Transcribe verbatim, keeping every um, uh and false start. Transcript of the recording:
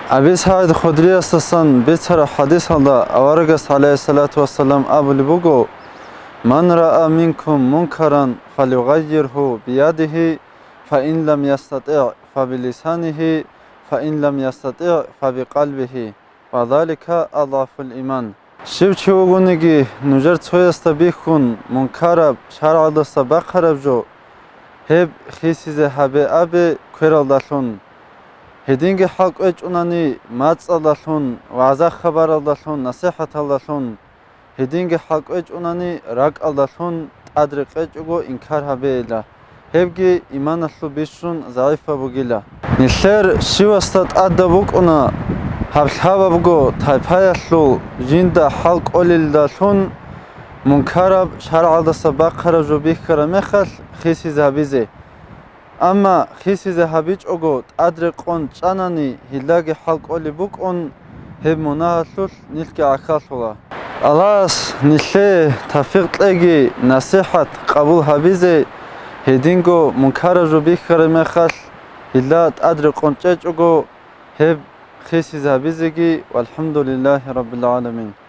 Аби СагӀид Худриясдасан бицараб хадисалда аварагас, гӀалайгьиссалату вассалам, абулеб буго: «Ман раа минкум мункаран, фалюгъаййиргьу биядигьи, фаин лам ястатигӀ, фабилисанигьи, фаин лам ястатигӀ, фабикъалбигьи, ва залика адгӀафул иман». Щив чи вугониги, нужер цоясда бихьун, мункараб, шаргӀалдаса бахъараб жо, гьеб хисизе гьабе абе квералдалъун. Гьединги хӀал кӀвечӀунани, мацӀалдалъун, вагӀза-хабаралдалъун, насихӀаталдалъун, гьединги хӀал кӀвечӀунани, ракӀалдалъун тӀад рекъечӀого инкар гьабейила, гьебги иманалъул бищун загӀипаб бугила. Нилъер щивасда тӀадаб букӀуна гьаб лъабабго тайпаялъул жинда хӀал кӀолелдалъун мункараб, шаргӀалдаса бахъараб жо бихьараб мехалъ хисизе гьабизе. Амма хисизе гьабичӀого тӀад рекъон чӀанани, гьелдаги хӀал кӀолеб букӀун, гьеб мунагьалъулъ нилъги гӀахьаллъула. Аллагьас нилъее тавфикъ кьеги насихӀат къабул гьабизе, гьединго мункараб жо бихьараб мехалъ, гьелда тӀад рекъон чӀечӀого, гьеб хисизе гьабизеги. ВалхӀамдулиллагьи раббил гӀаламин.